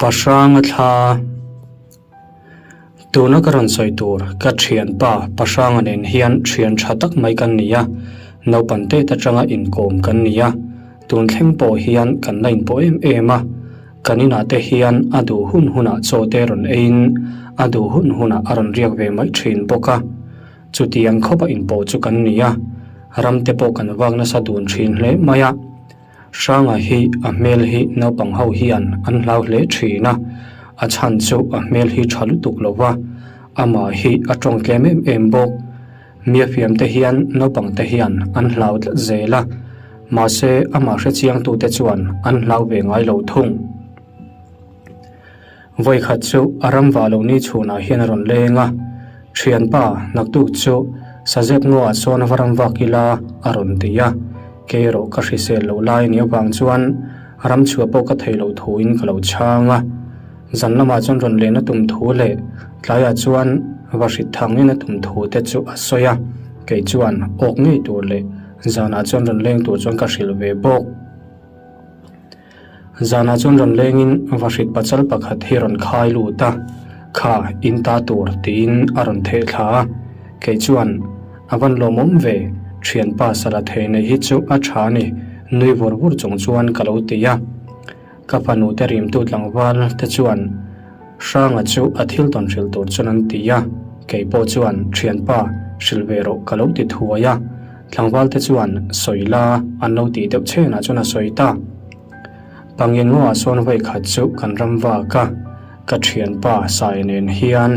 Pahranga thla Tuna ka rawn sawi tur ka thianpa Pahranga nen hian thian tha tak mai kan ni a, naupang tet atanga inkawm kan ni a, tun thleng pawh hian kan la inpawh em em a, kan inah te hian a duh hun hunah chaw te rawn eiin a duh hun hunah a rawn riak ve mai thin bawk a. Chutiang khawpa inpawh chu kan ni a, ram te pawh kan vak nasa dun thin hle mai a. Hranga hi a hmel hi naupang ho hian an hlau hle thin a, a chhan chu a hmel hi tha lutuk lo va, amah hi a tawng tlem em em bawk. Mia fiam te hian naupang te hian an hlau tlat zel a, mahse amah hrechiang tute chuan an hlau ve ngai lo thung. Vawikhat chu a ram vah loh ni chhunah hian a rawn leng a, Thianpa, naktuk chu Sazep ngaw-ah sawn va ram vak ila a rawn ti a, kei erawh ka hrisel loh lai ni avang chuan ram chhuah pawh ka thei loh thuin ka lo chhang a. Zan lamah chuan rawn len a tum thu leh tlaiah chuan va hrit thangin a tum thu te chu a sawi a, kei chuan awk ngei tur leh zanah chuan rawn leng tur chuan ka hrilh ve bawk. Zanah chuan rawn lengin vahrit pachal pakhat hi rawn khai lut a, Kha, in ta tur tiin a rawn theh thla a. Kei chuan, A van lawmawm ve, thianpa sala thei neih hi chu a tha a ni, nui vur vur chung chuan ka lo ti a. Ka fanu te rimtu tlangval te chuan Hranga chu a thil tawn hrilh tur chuan an ti a, kei pawh chuan, Thianpa, hrilh ve rawh ka lo ti thuai a. Tlangval te chuan sawi la an lo tih deuh chenah chuan a sawi ta. Pangin ngaw ah sawn vawi khat chu kan ram vak a, ka thianpa Sai nen hian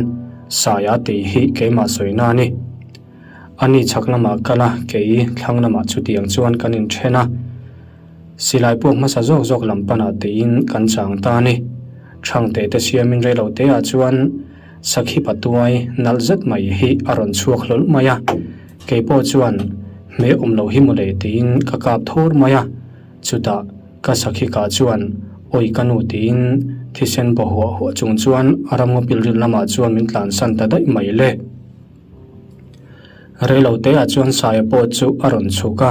Saia tih hi keimah sawi na a ni. Ani chhak lamah kal a, kei thlang lamah chutiang chuan kan inthen a. Silai puak hmasa zawk zawk lam panah tiin kan chang ta a ni. Thangte te siamin reilo te ah chuan Sakhi patuai nalh zet mai hi a rawn chhuak hlawl mai a, kei pawh chuan hmeh awm lo hi mawle tiin ka kap thur mai a, chutah ka sakhi kah chuan awi ka nu tiin thisen baw huah huah chung chuan a ramngaw pilril lamah chuan min tlansan ta daih mai le. Reilo te ah chuan Saia pawh chu a rawn chhuk a,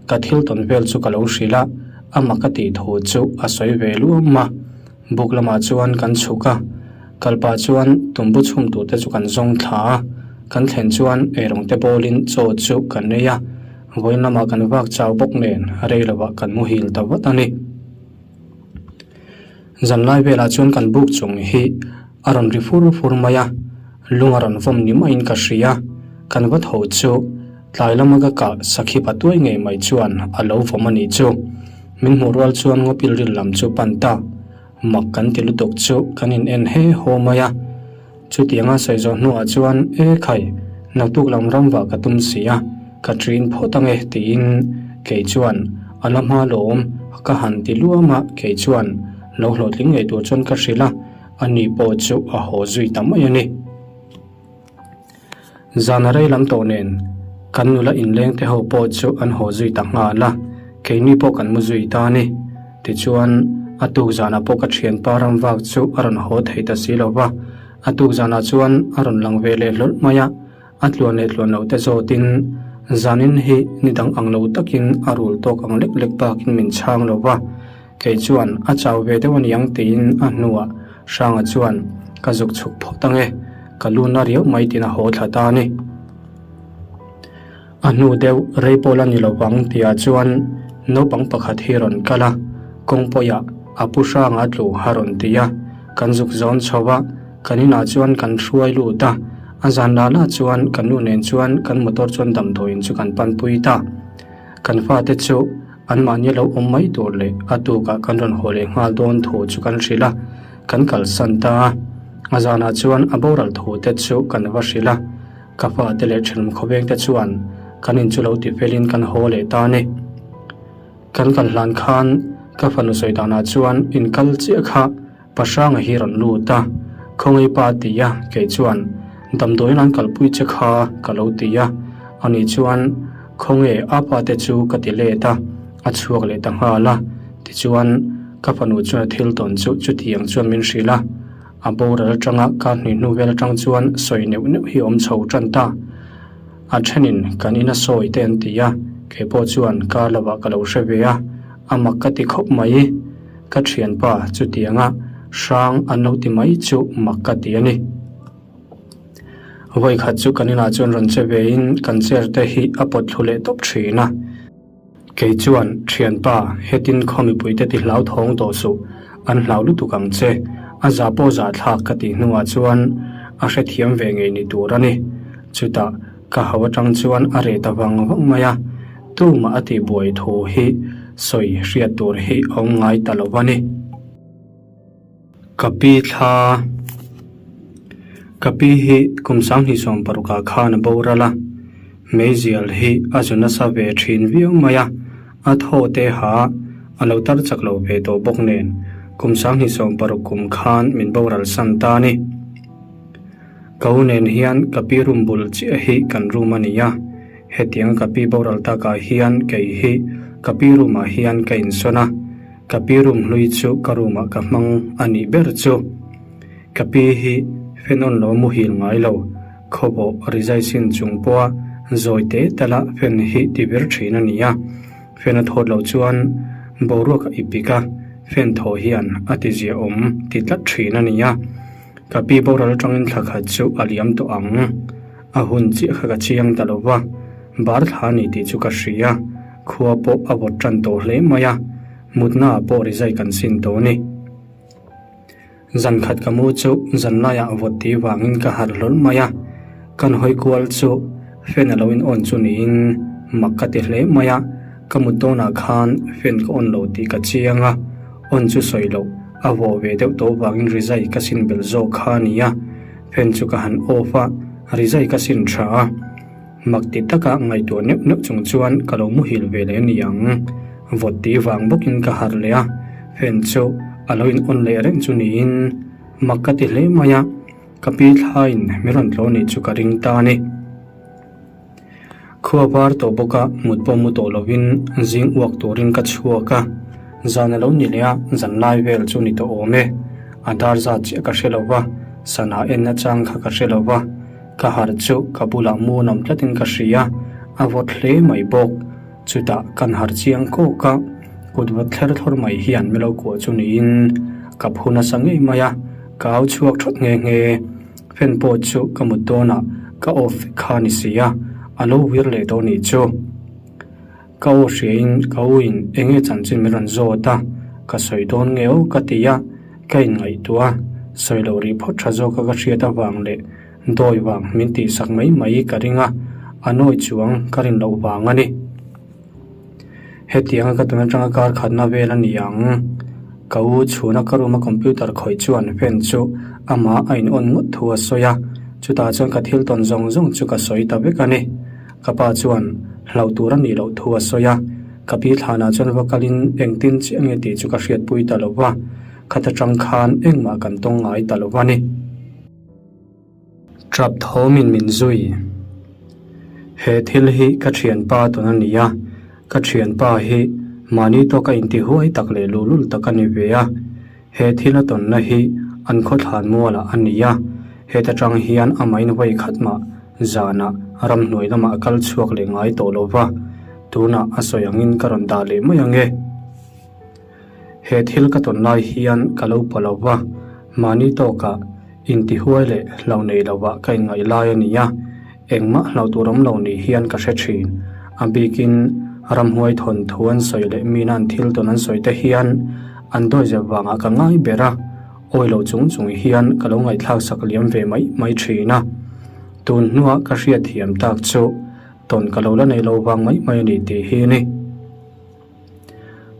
ka thil tawn vel chu ka lo hrilh a, ama ka tih thu chu a sawi ve luam a. Buk lamah chuan kan chhuk a, kal pah chuan tumbu chhum tur te chu kan zawng thla a, kan thlen chuan eirawng te bawlin chaw chu kan ei a, vawiin lamah kan vak chau bawk nen rei lovah kan muhil ta vat a ni. Zanlai velah chuan kan buk chung hi a rawn ri fur fur mai a, lung a rawn vawm ni maiin ka hria, kan va tho chu tlai lama ka kah sakhi patuai ngei mai chuan a lo vawm a nih chu. Min hmuh rual chuan ngaw pilril lam chu pan ta, mak kan ti lutuk chu kan in en he haw mai a. Chutianga sawi zawh hnuah chuan E khai, naktuk lam ram vah ka tum si a, ka ṭin phawt ange tiin kei chuan a la hma lawm ka han ti luam a, kei chuan lo hlawhtling ngei tur chuan ka hrilh a, ani pawh chu a haw zui ta mai a ni. Zana rei lam tawh nen kan nula inleng te ho pawh chu an haw zui ta nghal a, keini pawh kan mu zui ta a ni. Tichuan, a tuk zanah pawh ka thianpa ram vak chu a rawn haw thei ta si lo va, a tuk zanah chuan a rawn lang ve leh hlawlh mai a, a tluan leh tluan loh te zawtin zanin hi ni dang ang lo takin a rul tawk ang lek lek bakin min chhang lo va, kei chuan a chau ve deuh a niang tiin a hnuah Hranga chuan ka zuk chhuk phawt ang e, ka lu na riau mai tiin a haw thla ta a ni. A hnu deuh rei pawh la ni lo vang tihah chuan naupang pakhat hi rawn kal a, kawng pawihah a pu Hranga a tlu a rawn ti a, kan zuk zawn chho a, kan inah chuan kan hruai lut a, a zan lah lah chuan kan nu nen chuan kan motor chuan damdawiin chu kan panpui ta. Kan fate chu Anmahni lo awm mai tur leh a tukah kan rawn haw leh nghal dawn thu chu kan hrilh a, kan kalsan ta a. A zanah chuan a boral thu te chu kan va hrilh a, ka fate leh thenawm khawveng te chuan kan in chu lo ti felin kan haw leh ta a ni. Kan kal hlan khan ka fanu sawi danah chuan in kal chiah kha Pahranga hi rawn lut a, Khawngaih pa ti a, kei chuan damdawiin an kalpui che kha ka lo ti a, ani chuan Khawnge a pa te chu ka ti let a, a chhuak leh ta nghal a, tichuan ka fanu chuan a thil tawn chu chutiang chuan min hrilh a, a boral atanga ka hnuih hnu vel atang chuan sawi neuh neuh hi awm chho tan ta. A thenin kan ina sawi te an ti a, kei pawh chuan kar lovah ka lo hre ve a, a mak ka ti khawp mai. Ka thianpa chutianga. Hrang an lo ti mai chu mak ka ti a ni. Vawikhat chu kan inah chuan rawn che vein kan chair te hi a pawt thlu leh tawp thin a. Kei chuan, Thianpa, hetin khaw mipuite ti hlauthawng tawh suh, an hlau lutuk ang che, a za pawh za thlak ka tih hnuah chuan a hrethiam ve ngei ni tur a ni. Chutah ka hau atang chuan a reh ta vang vang mai a, tumah a tihbuai thu hi sawi hriat tur hi a awm ngai ta lo a ni. Ka pi thla Ka pi hi kum sanghnih 16 ah khan a boral a, meizial hi a zu nasa ve thin viau mai a, a thaw te ha a lo tar chak lo ve tawh bawk nen kum sanghnih 16 kum khan min boral san ta a ni. Ka u nen hian ka pi room bul chiah hi kan room a ni a, hetiang ka pi boral takah hian kei hi ka pi room ah hian ka insawn a, Ka pi room hlui chu ka room ah ka hmang a nih ber chu. Ka pi hi fan on lo muhil ngai lo, khawbawh rizai sin chung pawha zawi te tala fan hi ti ber thin a ni a. Fan a thawt loh chuan boruak a ipik a, fan thaw hian a ti ziahawm ti tlat thin a ni a. Ka pi boral atangin thla khat chu a liam tawh ang. A hun chiah kha ka chiang ta lo va, bar thla a ni tih chu ka hria. Khua pawh a vawt tan tawh hle mai a, mutna ah pawh rizai kan sin tawh a ni. Zan khat ka mu chu zan laiah vawt tih vangin ka harh hlawl mai a, kan hawi kual chu fan a lo in on chu niin mak ka ti hle mai a, ka mut dawnah khan fan ka on lo tih ka chiang a, on chu sawi loh a vawh ve deuh tawh vangin rizai ka sin belh zawk kha a ni a, fan chu ka han off a, rizai ka sin tha a. Mak ti taka ngaihtuah neuh neuh chung chuan ka lo muhil ve leh a ni ang. Vawt tih vang bawkin ka harh leh a, fan chu a lo in on leh reng chu niin mak ka ti hle mai a, ka pi thlaiin min rawn tlawh nih chu ka ring ta a ni. Khua var tawh bawka mut pawh mu tawh lovin zing uak turin ka chhuak a, zan a lo ni leh a, zan lai vel chu ni tawh awm e. A dar zat chiah ka hre lo va, sana en nachang kha ka hre lo va. Ka harh chu ka bulah mu an awm tlatin ka hria, a vawt hle mai bawk. Chutah kan harh chiang kawk a, kut vawt thler thlawr mai hian mi lo kuah chu niin ka phu nasa ngei mai a, ka au chhuak thawt nghe nghe. Fan pawh chu ka mut dawnah ka off vek kha a ni si a, a lo wir leh tawh nih chu. Ka aw hriain ka u in enge chanchin min rawn zawt a, ka sawi dawn nge aw ka ti a, ka inngaihtuah a, sawi loh rih phawt tha zawka ka hriat avang leh dawi vang min tihsak mai mai ka ring a, a nawi chuang ka rin loh vang a ni. Hetianga ka tun atanga kar khatna vel a ni ang. Ka u chhuna ka room a computer khawih chuan fan chu amah a in on ngawt thu a sawi a, chutah chuan ka thil tawn zawng zawng chu ka sawi ta vek a ni. Ka pa chuan hlauh tur a nih loh thu a sawi a, ka pi thlanah chuan va kalin engtin chiah nge tih chu ka hriatpui ta lo va, khata tang khan engmah kan tawng ngai ta lo va ni. Trap thawmin min zui. He thil hi ka thianpa tawn a ni a, ka thianpa hi mahni tawka intihuai tak leh luhlul tak a ni ve a, He thil a tawnna hi an khawthlan mualah a ni a, heta tang hian amahin vawi khat mah zanah ramhnuai lamah a kal chhuak leh ngai tawh lo va, tunah a sawi angin ka rawn dah leh mai ang e. He thil ka tawn lai hian ka lo pa lo va, mahni tawkah intihuai leh hlo nei lovah ka inngaih lai a ni a, Engmah hlauh tur awm lo ni hian ka hre thin. A bikin ramhuai thawnthu an sawi leh mina an thil tawn an sawi te hian an dawizep vangah ka ngai ber a, awi lo chung chung hian ka lo ngaihthlak sak liam ve mai mai thin a. Tun hnuah ka hriatthiam tak chu tawn ka lo la nei lo vang mai mai a ni tih hi a ni.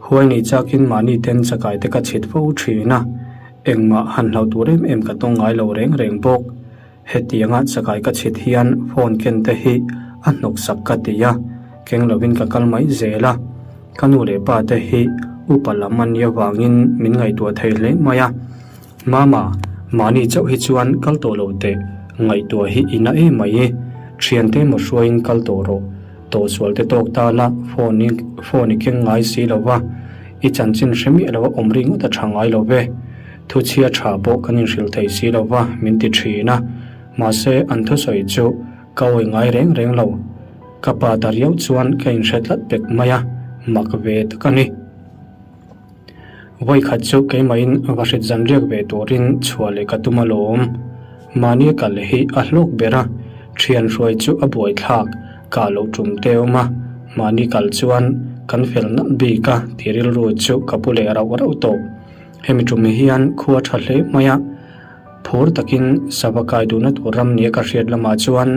Huai nei chakin mahni ten chakai te ka chhit fo thin a, engmah han hlauh tur em em ka tawng ngai lo reng reng bawk. Hetianga chakai ka chhit hian phone ken te hi a hnawk sak ka ti a, keng lovin ka kal mai zel a. Ka nu leh pa te hi upa lam an nih avangin min ngaihtuah thei hle mai a. Mama, mahni chauh hi chuan kal tawh lo teh, ngaihtuah hi i na em mai i, thiante emaw hruaiin kal tawh rawh. Tawhsual te tawk ta la phone i phone i keng ngai si lo va, i chanchin hre miah lo a awm ri ngawt a tha ngai lo ve. Thuchhia tha pawh kan inhrilh thei si lo va min ti thin a, mahse an thusawi chu ka awi ngai reng reng lo. Ka pa ta riau chuan ka inhre tlat pek mai a, mak ve tak a ni. Vawikhat chu keimahin vahrit zan riak ve turin chhuah leh ka tum alawm. Mahni kal hi a hlawk ber a, thian hruai chu a buaithlak kah loh tum te awm a, mahni kal chuan kan fel nalh bik a tih rilru chu ka pu leh rauh rauh tawh. Hemi tum hian khua tha hle mai a, phur takin sava kai duhna tur ram nia ka hriat lamah chuan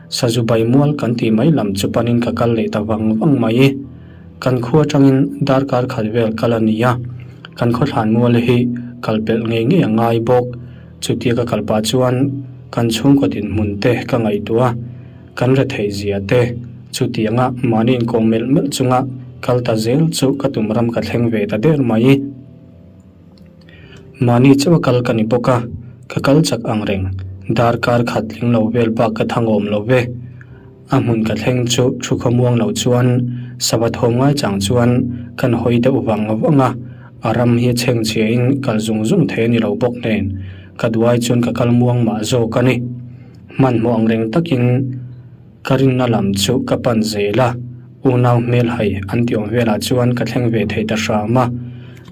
sazu bai mual kan tih mai lam chu panin ka kal leh ta vang vang mai. Kan khua atangin darkar khat vel kal a ni a, kan khawthlan mual hi kal pelh ngei ngei a ngai bawk. Chutia ka kal pah chuan kan chhungkaw dinhmun te ka ngaihtuah a, kan retheih zia te chutianga mahni inkawm melh melh chunga kal ta zel chu ka tum ram ka thleng ve ta der mai. Mahni chauh a kal ka ni bawk a, ka kal chak ang reng, darkar khat tling lo vel bak ka thangawm lo ve. A hmun ka thleng chu thu khawmuang lo chuan sava thawm ngai chang chuan kan hawi deuh vang vang a, a ram hi chheng chhia in kal zung zung thei a ni lo bawk nen ka duai chuan ka kal muang mah zawk a ni. Hmanhmawh ang reng takin ka rinna lam chu ka pan zel a, unau hmel hai an tih awm velah chuan ka thleng ve thei ta hram a,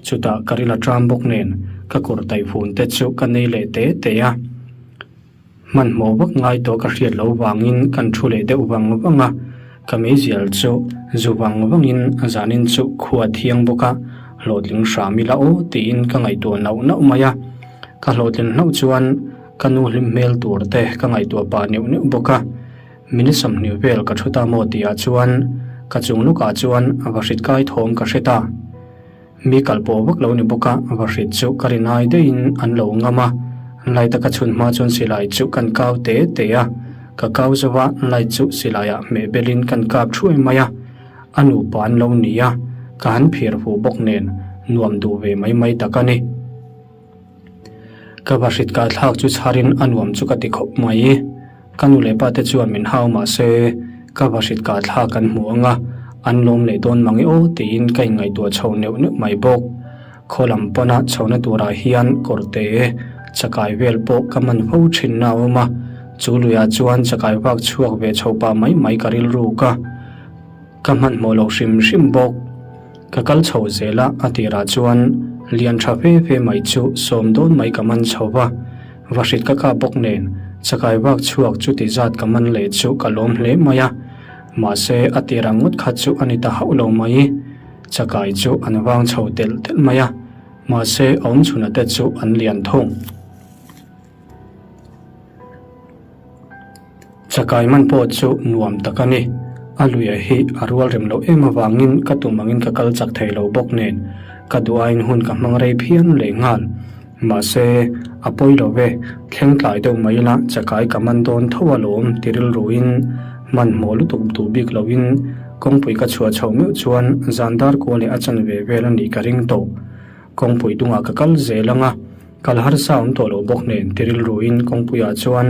chutah ka ril a ṭam bawk nen ka kawr taihfun te chu ka nei leh te te a. Hmanhmawh vak ngai tawh ka hriat loh vangin kan thu leh deuh vang vang a, ka meizial chu zu vang vangin zanin chu khua thiang bawk a, hlawhtling hram ila aw tiin ka ngaihtuah nauh nauh mai a. Ka hlawhtlin hlauh chuan ka nu hlim hmel tur te ka ngaihtuah pah neuh neuh bawk a, minute 20 vel ka thu ta maw tihah chuan ka chung lukah chuan vahrit kai thawm ka hre ta. Mi kal pawh vak lo ni bawk a, vahrit chu ka rin ai daihin an lo ngam a, light a ka chhun hma chuan silai chu kan kau te te a, ka kau zo a, light chu silaiah hmeh belin kan kap thuai mai a, a nupa an lo ni a, ka han phir fu bawk nen nuam duh ve mai mai tak a ni. Ka vahrit kah thlak chu chharin a nuam chu ka ti khawp mai. Ka nu leh pa te chuan min hau mah se ka vahrit kah thlak an hmu ang a, an lawm leh dawn mang e aw tiin ka inngaihtuah chho neuh neuh mai bawk. Khaw lam pana chhohna turah hian kawrte chakai vel pawh ka man fo thin a awm a, chu luiah chuan chakai vak chhuak ve chho pah mai mai ka rilruk a. Ka hmanhmawh loh hrim hrim bawk. Ka kal chho zel a, a tirah chuan lian tha fe fe mai chu sawm dawn mai ka man chho va, vahrit ka kap bawk nen chakai vak chhuak chuti zat ka man leh chu ka lawm hle mai a. Mahse a tir ang ngawt kha chu a ni ta hauh lo mai. Chakai chu an vang chho telh telh mai a, mahse a awmchhuna te chu an lian thung. Chakai man pawh chu nuam tak a ni. A luia hi a rual rem loh em avangin ka tum angin ka kal chak thei lo bawk nen ka duh aiin hun ka hmang rei phian leh nghal. Mahse, a pawi lo ve, thleng tlai deuh mai ila chakai ka man dawn tho alawm ti rilruin hmanhmawh lutuk duh bik loin kawngpui ka chhuah chhoh meuh chuan zan dar kua leh a chanve vel a nih ka ring tawh. Kawngpui dungah ka kal zel ang a. Kal harsa awm tawh lo bawk nen ti rilruin kawngpuiah chuan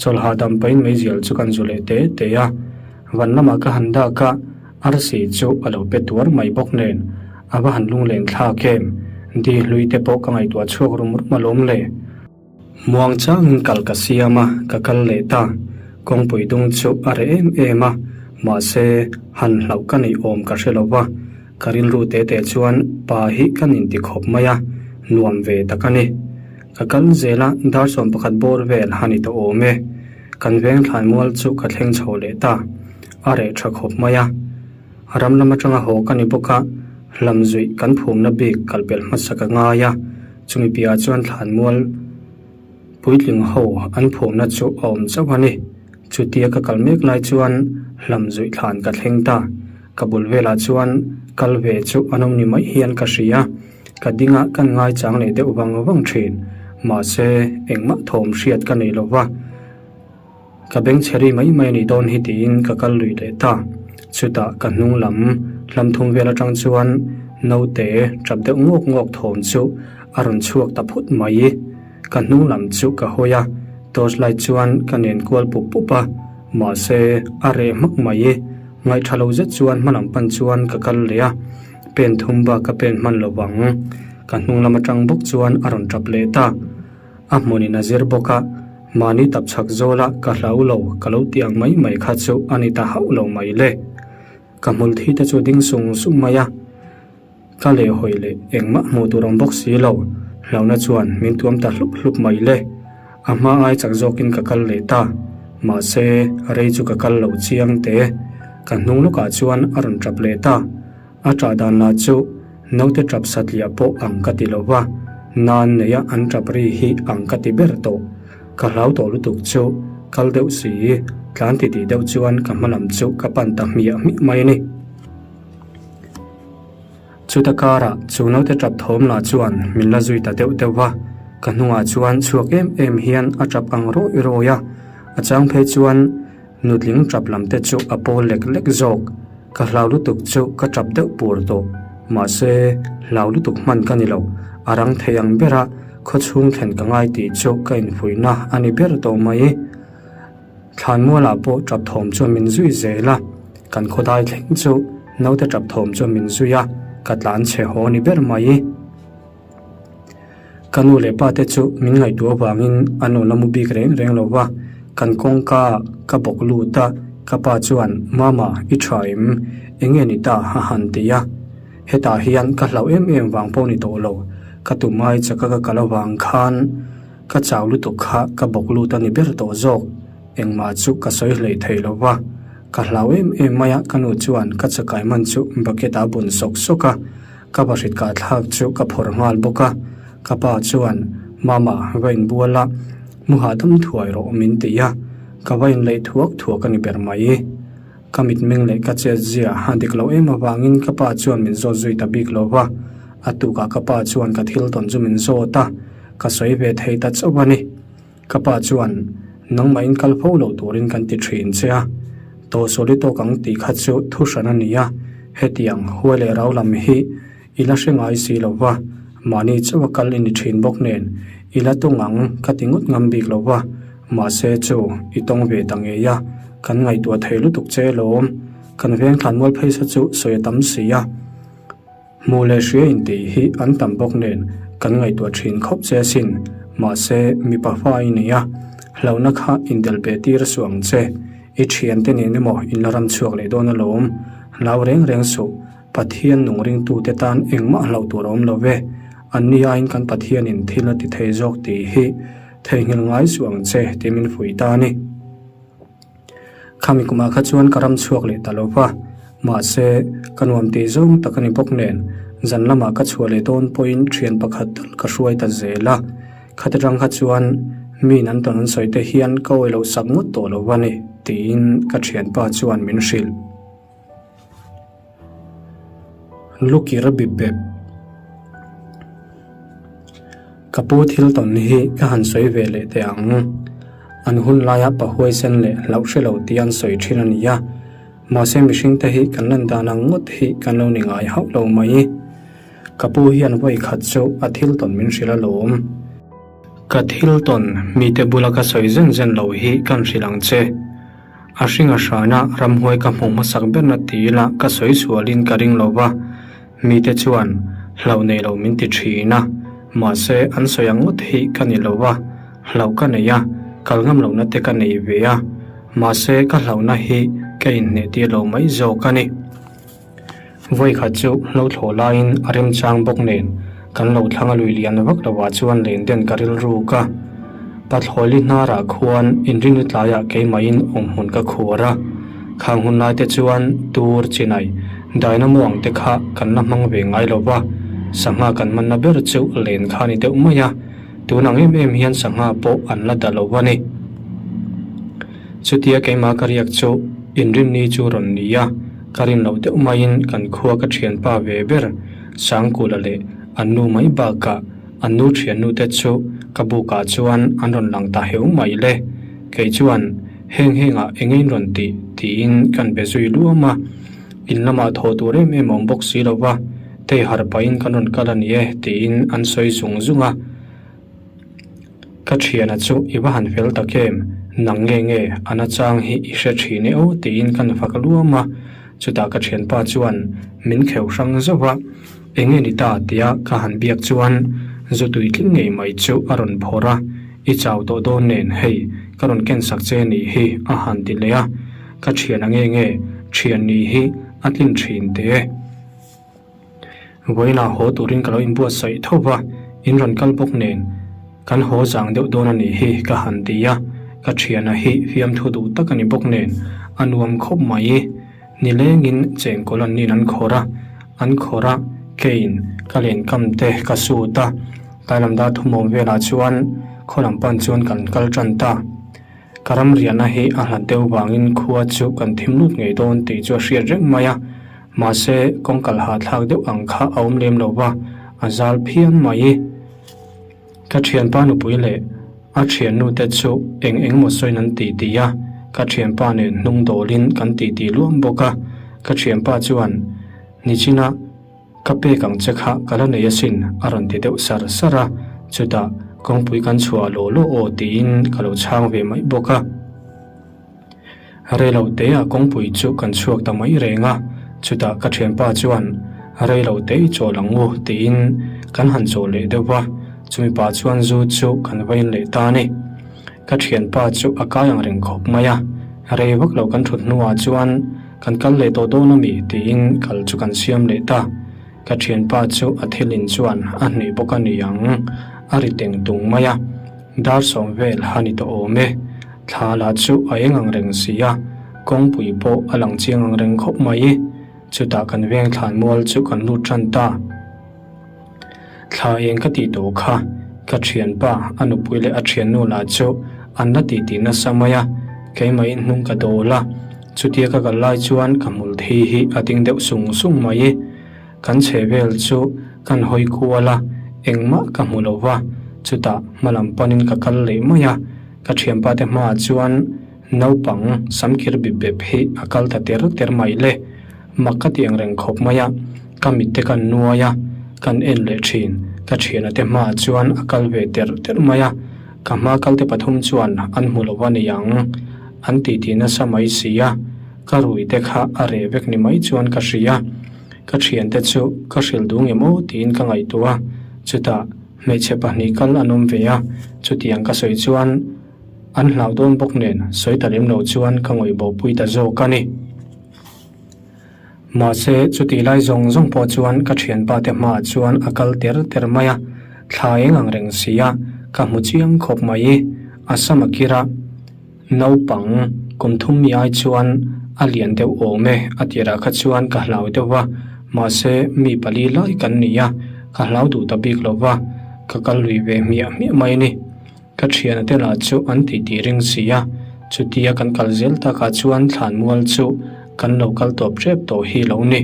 chawlh hahdam pahin meizial chu kan zu leh te te a. Van lamah ka han dak a, arsi chu a lo pe tuar mai bawk nen a va han lunglen thlak em, di hlui te pawh ka ngaihtuah chhuak rum rum alawm le. Muang changin kal ka siam a, ka kal leh ta. Kawngpui dung chu a reh em em a, mahse han hlauh ka neih awm ka hre lo va. Ka rilru te te chuan pa hi ka nin ti khawp mai a, nuam ve tak a ni. Ka kal zel a, dar 11 bawr vel a ni tawh awm e. Kan veng thlai mual chu ka thleng chho leh ta, a reh tha khawp mai a. Ram lam atanga haw ka ni bawk a, hlam zuih kan phumna bik kal pelh hmasa ka ngai a, chumi piahah chuan thlan mual puitling ho an phumna chu a awm chauh a ni. Chutia ka kal mek lai chuan hlam zuih thlan ka thleng ta. Ka bul velah chuan kal ve chu an awm ni mai hian ka hria. Ka dingah kan ngaichang leh deuh vang vang thin. Mahse, engmah thawm hriat ka nei lo va. Ka bengchhe ri mai mai a nih dawn hi tiin ka kal lui leh ta. Chutah ka hnung lam hlam thum vel atang chuan naute tap deuh ngawk ngawk thawm chu a rawn chhuak ta phut mai. Ka hnung lam chu ka hawi a, torch light chuan ka nen kual pup pup a, mahse a reh hmak mai. Ngaihtha lo zet chuan hma lam pan chuan ka kal leh a, pen thum bak ka pen hman lo vang. Ka hnung lam atang bawk chuan a rawn tap leh ta. A hmunin a zir bawk a, mahni tap chhak zawla ka hlau lo ka lo tih ang mai mai kha chu a ni ta hauh lo mai le. Ka hmul thi te chu ding sung sung mai a. Ka lehhawi leh engmah hmuh tur awm bawk si lo, hlauhna chuan min tuam ta hlup hlup mai le. A hma ai chak zawkin ka kal leh ta, mahse rei chu ka kal lo chiang teh. Ka hnung lawkah chuan a rawn tap leh ta. A ṭah dan lah chu naute ṭap satliah pawh ang ka ti lo va, nan neia an ṭap ri hi ang ka ti ber tawh. Ka hlau tawh lutuk chu kal deuh si, tlan titih deuh chuan ka hma lam chu ka pan ta hmiah hmiah mai a ni. Chuta karah chu naute ṭap thawm lah chuan min la zui ta deuh deuh va, ka hnungah chuan chhuak em em hian a ṭap ang rawih rawih a, a chang phei chuan nutling ṭap lam te chu a pawl lek lek zawk. Ka hlau lutuk chu ka ṭap deuh pur tawh, mahse hlau lutuk hman ka ni lo, a rang thei ang bera khawchhung thlen ka ngai tih chu ka infuihna a ni ber tawh mai. Thlanmualah pawh ṭap thawm chuan min zui zel a, kan khawdai thleng chu naute ṭap thawm chuan min zui a, ka tlan chhe haw ni ber mai. Ka nu leh pa te chu min ngaihtuah avangin an lo la mu bik reng reng lo va, kan kawngka ka bawk lut a, ka pa chuan Mama i ṭha em? Enge ni ta? a han ti a, hetah hian ka hlauh em em vang pawh ni tawh lo, ka tumai chaka ka kal avang khan Ka chau lutuk kha ka bawk lut a ni ber tawh zawk, engmah chu ka sawi hleih thei lo va. Ka hlau em em mai a, ka nu chuan ka chakai man chu bucket ah a bun sawk sawk a, ka bahrit kah thlak chu ka phawrh nghal bawk a. Ka pa chuan, Mama, va inbual a, mu hahdam thuai rawh min ti a, ka va inleih thuak thuak a ni ber mai. Ka mitmeng leh ka chet zia a dik loh em avangin ka pa chuan min zawt zui ta bik lo va, a tukah ka pa chuan ka thil tawn chu min zawt a, ka sawi ve thei ta chauh a ni. Ka pa chuan, Nangmahin kal fo lo turin kan ti thin che a, tawhsual i tawk ang tih kha chu thu hran a ni a, hetiang huai leh rau lam hi I la hre ngai si lo va, mahni chauh a kal i ni thin bawk nen, i la tawng ang ka ti ngawt ngam bik lo va, mahse chu i tawng ve ta ngei a, kan ngaihtuah thei lutuk che lawm, kan veng thlan mual pheisa chu sawi a tam si a, hmuh leh hria intih hi an tam bawk nen kan ngaihtuah thin khawp che asin, mahse mipa fa i nei a, hlauhna kha indelh beh tir suh ang che, i thiante nen emaw in la ram chhuak leh dawn alawm, hlau reng reng suh. Pathian nung ringtute tan engmah hlauh tur a awm lo ve. Anni aiin kan Pathianin thil a ti thei zawk tih hi theihnghilh ngai suh ang che tih min fuih ta a ni. Khami kumah kha chuan ka ram chhuak leh ta lo va, mahse ka nuam tih zawng tak a ni bawk nen zan lamah ka chhuah leh dawn pawhin thian pakhat tal ka hruai ta zel a. Khati rang kha chuan miin an tawn an sawi te hian ka awih loh sak ngawt tawh lo a ni tiin ka thianpa chuan min hrilh. Lukir a bip bep. Ka pu thil tawn hi ka han sawi ve leh teh ang. An hun laia pa huaisen leh hlauh hre lo tih an sawi thin a ni a. Mahse mihring te hi kan lan dan ang ngawt hi kan lo ni ngai hauh lo mai. Ka pu hian vawi khat chu a thil tawn min hrilh alawm. Ka thil tawn mite bula ka sawi zen zen lo hi kan hrilh ang che. A hring a hrana ramhuai ka hmuh hmasak berna ti ila ka sawi sualin ka ring lo va, mite chuan hlauh nei lo min ti thin a, mahse an sawi ang ngawt hi ka ni lo va, hlauh ka nei a, kal ngam lohna te ka nei ve a, mahse ka hlauhna hi ka inhneh tir lo mai zawk a ni. Vawi khat chu hlo thlawh laiin a remchang bawk nen kan lo thlang a lui lian vak lovah chuan len den ka rilruk a. Pathlawili hnarah khuan inrinni tlaiah keimahin awmhmun ka khuar a. Khang hun lai te chuan tur chinai dynamo ang te kha kan la hmang ve ngai lo va, sangha kan manna ber chu len kha a ni deuh mai a, tun ang em em hian sangha pawh an la da lo a ni. Chutia keimah ka riak chu inrinni chu rawn ni a, ka rin loh deuh maiin kan khua ka thianpa ve ber Sangkula leh an nu mai bakah an nu thiannu te chu ka bukah chuan an rawn lang ta heu mai le. Kei chuan heng hengah eng in rawn tih tiin kan be zui luam a, in lamah thaw tur em em a awm bawk si lo va, tei harh pahin kan rawn kal a ni e tiin an sawi zung zung a. Ka thiana chu i va han fel tak em, nang nge nge a nachang hi i hre thin e aw tiin ka nafak luam a, chutah ka thianpa chuan min kheuh hrang zauh a, enge ni ta tia ka han biak chuan zu tui tling ngei mai chu a rawn phawrh a, i chau tawh dawn nen hei ka rawn ken sak che nih hi a han ti leh a, ka thiana nge nge thian nih hi a tlin thin teh e. Vawiinah haw turin ka lo inbuatsaih tho va, in rawn kal bawk nen kan haw zang deuh dawn a nih hi ka han ti a, ka thiana hi fiamthu duh tak a ni bawk nen a nuam khawp mai. Nilengin chengkawl an nin an khawr a, an khawr a, keiin ka lenkam te ka sut a, tlailam dar thumawm velah chuan khaw lam pan chuan kan kal tan ta. Ka ram riahna hi a hlat deuh vangin khua chu kan thim lut ngei dawn tih chu a hriat reng mai a, mahse kawng kal hahthlak deuh ang kha a awm lem lo va, a zal phian mai. Ka thianpa nupui leh a thiannu te chu eng eng maw sawiin an ti ti a, ka thianpa nen hnung dawlin kan ti ti luam bawk a, ka thianpa chuan Nichina Ka pek ang che kha ka la nei asin a rawn ti deuh sar sar a, chutah kawngpui kan chhuah law law aw tiin ka lo chhang ve mai bawk a. Reilo teah kawngpui chu kan chhuak ta mai reng a, chutah ka thianpa chuan reilo te i chawl ang u tiin kan han chawl leh deuh va, chumi pah chuan zu chu kan va in leh ta a ni. Ka thianpa chu a kai ang reng khawp mai a, rei vak lo kan thut hnuah chuan Kan kal leh tawh dawn a mi? tiin kal chu kan siam leh ta. Ka thianpa chu a thil in chuan a hneh bawk a ni ang, a ri teng tung mai a. Dar sawm vel a ni tawh awm e. Thla lah chu a eng ang reng si a, kawngpui pawh a lang chiang ang reng khawp mai. Chutah kan veng thlan mual chu kan lut tan ta. Thla eng ka tih tawh kha, ka thianpa, a nupui leh a thiannu lah chu an la tih tih nasa mai a, keimahin hnung ka dawl a, chutia ka kal lai chuan ka hmul thi hi a ding deuh sung sung mai. Kan chhe vel chu kan hawi kual a, engmah ka hmu lo va, chutah hmalam panin ka kal leh mai a, ka thianpa te hmaah chuan naupang samkir bip bep hi a kal ta ter ter mai le. Mak ka ti ang reng khawp mai a, ka mit te kan nuai a, kan en leh thin. Ka thiana te hmaah chuan a kal ve terh terh mai a, ka hma kal te pathum chuan an hmu lo a ni ang, an titi nasa mai si a, ka rui te kha a reh vek ni mai chuan ka hria. Ka thiante chu ka hrilh duh nge maw tiin ka ngaihtuah a, chutah hmeichhe pahnih kal an awm ve a, chutiang ka sawi chuan an hlau dawn bawk nen sawi ta lem lo chuan ka ngawih bohpui ta zawk a ni. Mahse, chutih lai zawng zawng pawh chuan ka thianpa te hmaah chuan a kal ter ter mai a, thla eng ang reng si a, ka hmu chiang khawp mai. A sam a kir a, naupang kum thum mi ai chuan a lian deuh awm e, a tirah kha chuan ka hlau deuh va, mahse mi pali lai kan ni a, ka hlau duh ta bik lo va, ka kal lui ve hmiah hmiah mai a ni. Ka thiana te lah chu an tih tih ring si a, chutia kan kal zel takah chuan thlanmual chu kan lo kal tawp tep tawh hi lo ni.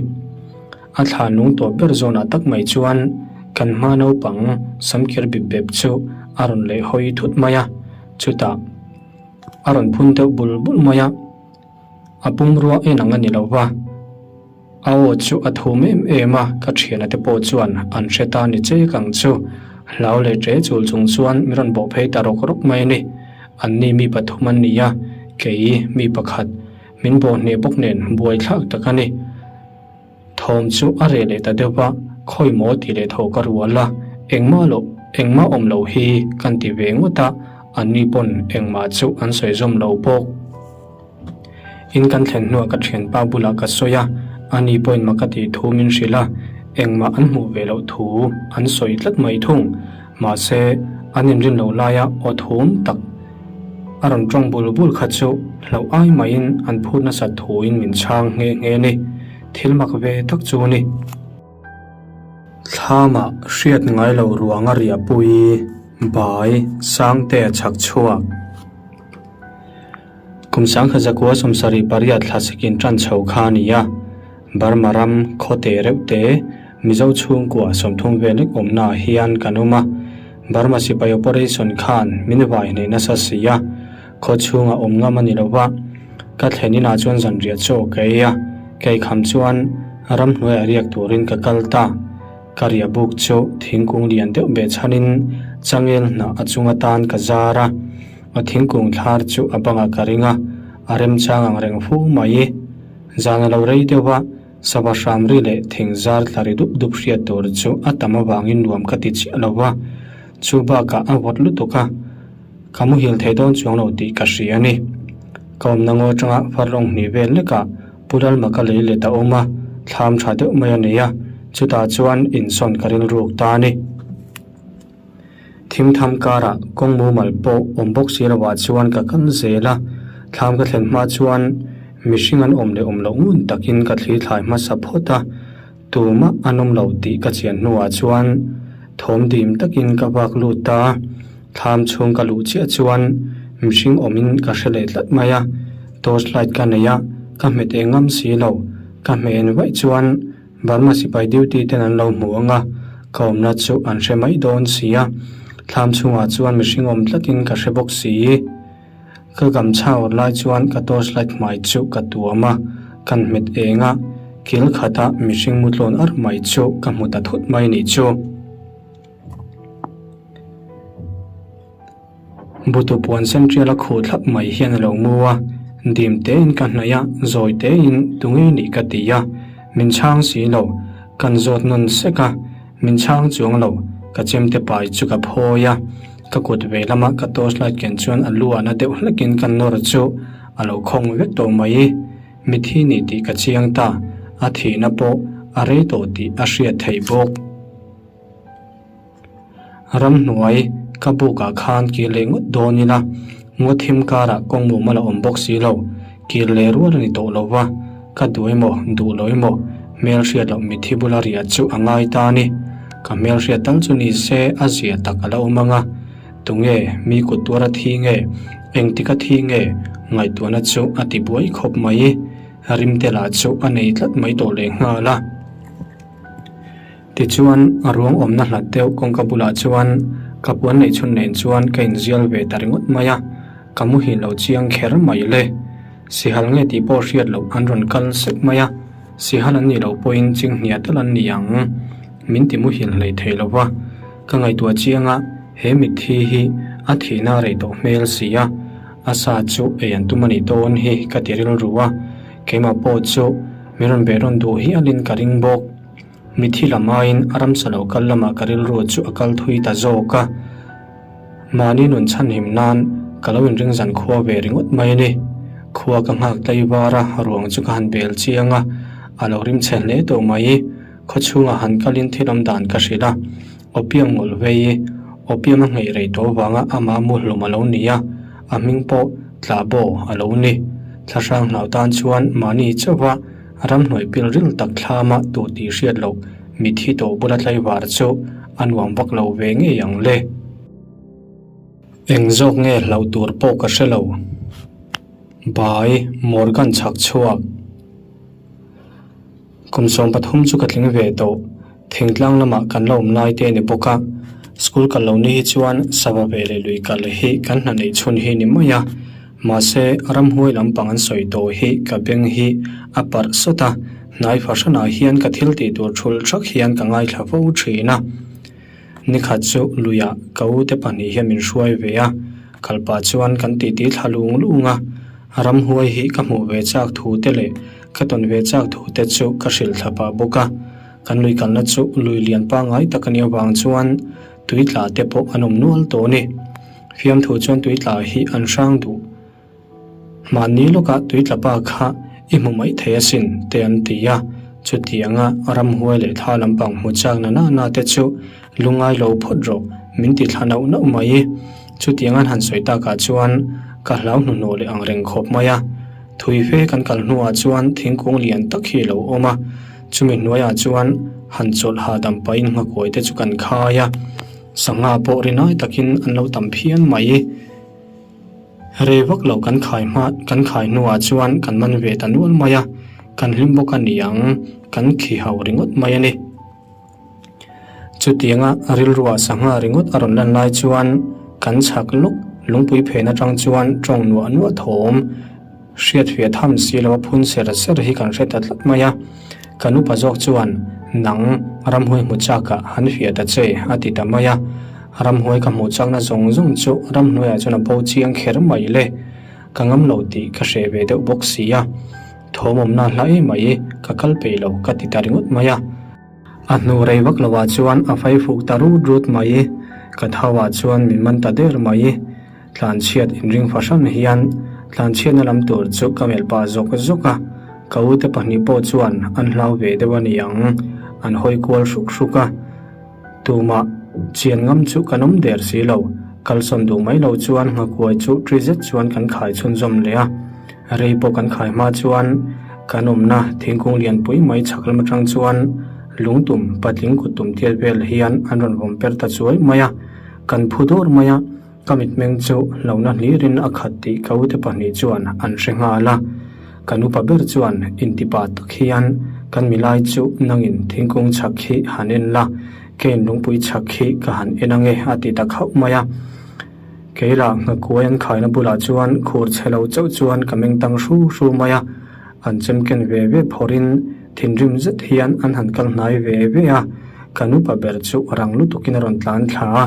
A thlan lung tawp ber zawnah tak mai chuan kan hma naupang samkir bip bep chu a rawn leh hawi thut mai a, chutah a rawn phun deuh bul bul mai a, a pumrua en ang a ni lo va. A aw chu a thum em em a, ka thiana te pawh chuan an hre ta ni chek ang chu. Hlau leh ṭe chul chung chuan min rawn bawh phei ta rawk rawk mai a ni. Anni mi pathum an ni a, kei mi pakhat min bawh hneh bawk nen buaithlak tak a ni. Thawm chu a reh leh ta deuh va, khawi maw tih leh thaw ka rual a, engmah loh engmah awm loh hi kan ti ve ngawt a, anni pawn engmah chu an sawi zawm lo bawk. In kan thlen hnuah ka thianpa bulah ka sawi a, ani pawhin mak a tih thu min hrilh a, engmah an hmuh ve loh thu an sawi tlat mai thung. Mahse, an inrin loh laia aw thum tak a rawn tawng bul bul kha chu hlauh ai maiin an phut nasat thuin min chhang nghe nghe a ni. Thil mak ve tak chu a ni. Thlamah hriat ngai lo ruanga riahpui bai Sangtea chhak chhuak. Kum sangkhat zakua 78 thlasakin tan chho kha a ni a, Burma ram khaw te reuh te Mizo chhungkua 30 vel lek awmnaah hian kan awm a, Burma sipai operation khan min vai hneh nasa si a, khaw chhunga awm ngam a ni lo va, ka thlen inah chuan zanriah chaw ka ei a, kei kham chuan ramhnuaiah riak turin ka kal ta. Ka riah buk chu thingkung lian deuh beh chhanin changel hnah a chung atan ka zar a. A thingkung thlar chu a bangah ka ring a, a remchang ang reng fu mai. Zan a lo rei deuh a, sava hram ri leh thing zar tla ri dup dup hriat tur chu a tam avangin nuam ka ti chiah lo va, chu bakah a vawt lutuk a, ka muhil thei dawn chuang lo tih ka hria a ni. Ka awmna ngaw atanga farlawng hnih vel lekah Pu Lalma ka lei let a awm a, thlam tha deuh mai a nei a. Chutah chuan insawn ka rilruk ta a ni. Thimtham karah kawng mumal pawh awm bawk si lovah chuan ka kal zel a, thlam ka thlen hma chuan mihring an awm leh awm loh ngun takin ka thli thlai hmasa phawt a, tumah an awm lo tih ka chian hnuah chuan thawm dim takin ka vak lut ta a, thlam chhung ka luh chiah chuan mihring awmin ka hre leh tlat mai a, torch light ka nei a, ka hmet eng ngam si lo, ka hmeh en vaih chuan Burma sipai duty ten an lo hmu ang a, ka awmna chu an hre mai dawn si a, thlam chhungah chuan mihring awm tlatin ka hre bawk si. Ka gamchha awrh lai chuan ka torch light hmai chu ka tuam a, kan hmet eng a, kil khata mihring mutlawn ar mai chu ka hmu ta thut mai nih chu. Butu puan sen tial a khuh thlap mai hian a lo mu a, dim tein ka hnaih a, zawi tein tu nge nih ka ti a, min chhang si lo, kan zawt nawn sek a, min chhang chuang lo, ka chemte pai chu ka phawi a, ka kut ve lama ka torch light ken chuan a lu ah na deuh hlekin ka nawr chu a lo khawng vek tawh mai, mithi ni tih ka chiang ta, a thihna pawh a rei tawh tih a hriat theih bawk. Ramhnuai ka bukah khan kir leh ngawt dawn ila, ngaw thim karah kawng mumal a awm bawk si lo, kir leh rual a ni tawh lo va, ka duh emaw duh lo emaw hmelhriat loh mitthi bula riah chu a ngai ta a ni. Ka hmelhriat tal chu ni se a zia tak a la awm ang a, tunge mi kut tuar a thi nge, engtik a thi nge ngaihtuahna chu a ti buai khawp mai, rimte lah chu a nei tlat mai tawh lehnghal a. Tichuan, a ruang awmna hlat deuh kawngka bulah chuan ka puan neih chhun nen chuan ka inzial ve ta ringawt mai a, ka muhil lo chiang kher mai le. Sihal nge tih pawh hriat loh an rawn kal sek mai a, sihal an nih loh pawhin chinghnia tal an ni ang. Min ti muhil hlei thei lo va, ka ngaihtuah chiang a, he mitthi hi a thihna a rei tawh hmel si a, a sa chu ei an tum a nih dawn hi ka ti rilru a, keimah pawh chu min rawn beh rawn duh hialin ka ring bawk. Mithi lam aiin a ramsa lo kal lamah ka rilru chu a kal thui ta zawk a, mahni nun chhanhim nan ka lo inring zan khua ve ringawt mai a ni. Khua ka nghak tlaivar a, ruang chu ka han bel chiang a, a lo rim chhe hle tawh mai. Khaw chhungah han kalin thil awm dan ka hrilh a, Opium ngawlh vei, Opium a ngheih rei tawh avanga amah mu hlum a lo ni a, a hming pawh Tlabaw a lo ni. Thlahrang hlau tan chuan mahni chauha Ramhnuai pil ril tak thlama tu tih hriat loh mithi tawh bula tlaivar chu a nuam vak lo ve ngei ang le. Eng zawk nge hlauh tur pawh ka hre lo. Bai, Morgan chhak chhuak. Kum 13 chu ka tling ve tawh. Thingtlang lamah kan la awm lai te a ni bawk a, school kal lo ni hi chuan sava ve leh lui kal hi kan hna neih chhun hi ni mai a, mahse ramhuai lampang an sawi tawh hi ka beng hi a parh sawt a, hnai fahranah hian ka thil tih tur thul thak hian ka ngaithla fo thin a. Nikhat chu luiah ka ute pahnih hian min hruai ve a, kalpah chuan kan titi thla lung lung a, ramhuai hi ka hmuh ve chak thu te leh ka tawn ve chak thu te chu ka hrilh thla pah bawk a. Kan lui kalna chu lui lian pangngai tak a nih avang chuan tui tla te pawh an awm nual tawh a ni. Fiamthu chuan tui tla hi an hrang duh. Mahni lawkah tui tla pa kha i hmu mai thei asin te an ti a, chutianga ramhuai leh thla lampang hmu chak na na na te chu lungai lo phawt rawh min ti thla nauh nauh mai. Chutiang an han sawi takah chuan ka hlau hnuhnawh leh angreng khawp mai a. Thui fe kan kal hnuah chuan thingkung lian tak hi a lo awm a. Chumi hnuaiah chuan han chawlh hahdam pahin nghakuai te chu kan khai a, sangha pawh rinai takin an lo tam phian mai. Rei vak lo kan khai hma kan khai hnuah chuan kan man ve ta nual mai a, kan hlim bawk a ni ang, kan khi hau ringawt mai a ni. Chutianga rilruah sangha ringawt a rawn lan lai chuan kan chhak lawk lungpui phen atang chuan tawng nuah nuah thawm hriatfiah tham si lo a phun ser ser hi kan hre ta tlat mai a. Kan upa zawk chuan, Nang, ramhuai hmu chakah han fiah ta che, a ti ta mai a. Ramhuai ka hmuh chakna zawng zawng chu ramhnuaiah chuan a bo chiang kher mai le. Ka ngam lo tih ka hreh ve deuh bawk si a. Thawm awmna hla em mai, ka kal peih lo ka ti ta ringawt mai a. A hnu rei vak lovah chuan a fai fuk ta rut rut mai. Ka thauah chuan min man ta der mai. Tlanchhiat inring fahran hian tlanchhiatna lam tur chu ka melh pah zawk zawk a. Ka ute pahnih pawh chuan an hlau ve deuh a ni ang. An hawi kual hruk hruk a. Tumah chian ngam chu kan awm der si lo. Kalsawn duh mai lo chuan nghakuai chu ṭi zet chuan kan khai chhunzawm leh a. Rei pawh kan khai hma chuan kan awmna thingkung lianpui mai chhak lam aṭang chuan lungtum patling kut tum tial vel hian an rawn vawm per ta chuai mai a. Kan phu dawr mai a. Ka mitmeng chu hlauhna hlirin a khat tih ka ute pahnih chuan an hre nghal a. Kan upa ber chuan intipa tak hian kan milai chu nangin thingkung chhak hi han en la, keiin lungpui chhak hi ka han en ange a ti ta khauh mai a. Keila nghakuai an khaina bulah chuan khur chhe lo chauh chuan ka meng tang hru hru mai a. An chemken ve ve phawrhin thinrim zet hian an han kal hnai ve ve a. Kan upa ber chu rang lutukin a rawn tlan thla a.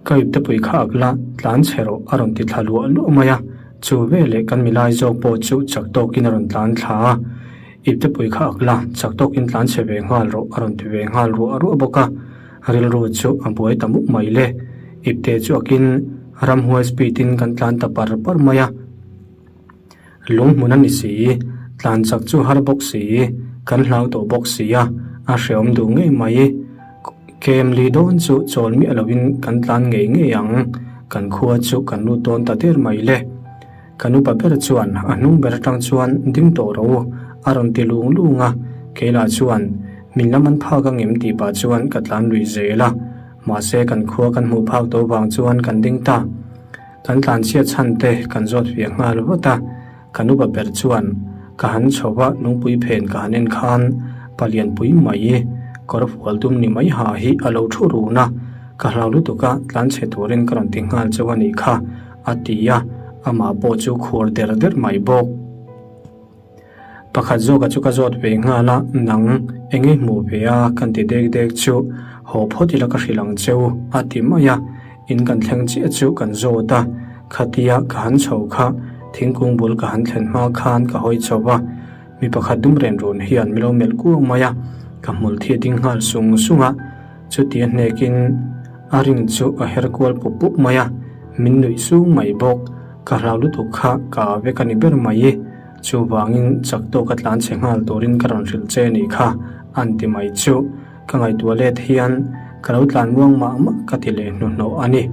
Ka iptepui kha ak la, tlan chhe rawh a rawn ti thla luah luah mai a, chu veleh kan milai zawk pawh chu chak tawkin a rawn tlan thla a. Iptepui kha ak la, chak tawkin tlan chhe ve nghal rawh a rawn ti ve nghal ruah ruah bawk a, rilru chu a buai ta mup mai le. Ipte chu akin ramhuai speed in kan tlan ta par par mai a. Lung hmun a ni si, tlan chak chu har bawk si, kan hlau tawh bawk si a, a hreawm duh ngei mai. Kem li dawn chu chawl miah lovin kan tlan ngei ngei ang, kan khua chu kan lut dawn ta der mai le. Kan upa ber chuan a hnung ber atang chuan ding tawh rawh u, a rawn ti lung lung a, keilah chuan min lam an phak angem tih pah chuan ka tlan lui zel a, mahse kan khua kan hmuh phak tawh vang chuan kan ding ta. Kan tlanchhiat chhan te kan zawt fiah nghal vat a, kan upa ber chuan ka han chho va lungpui phen ka han en khan palianpui mai kawr fual dum ni mai ha hi a lo thu run a, ka hlau lutuk a tlanchhe turin ka rawn ti nghal chauh a nih kha a ti a, amah pawh chu khur der der mai bawk. Pakhat zawka chu ka zawt ve nghal a, nang eng i hmuh ve a kan ti dek dek chu haw phawt ila ka hrilh ang cheu a ti mai a, in kan thleng chiah chu kan zawt a, khatia ka han chho kha thingkung bul ka han thlen hma khan ka hawi chho a, mi pakhat dum ren run hian mi lo melh kuang mai a, ka hmul thi a ding nghal sung sung a, chutia hnekin a ring chu a her kual pup pup mai a, min nuih sung mai bawk, ka hlau lutuk kha ka vek a ni ber mai i. Chuvangin chak tawka tlan chhe nghal turin ka rawn hrilh che nih kha, an ti mai chu. Ka ngaihtuah let hian ka lo tlan muang mah mah ka ti leh hnuhnawh a ni.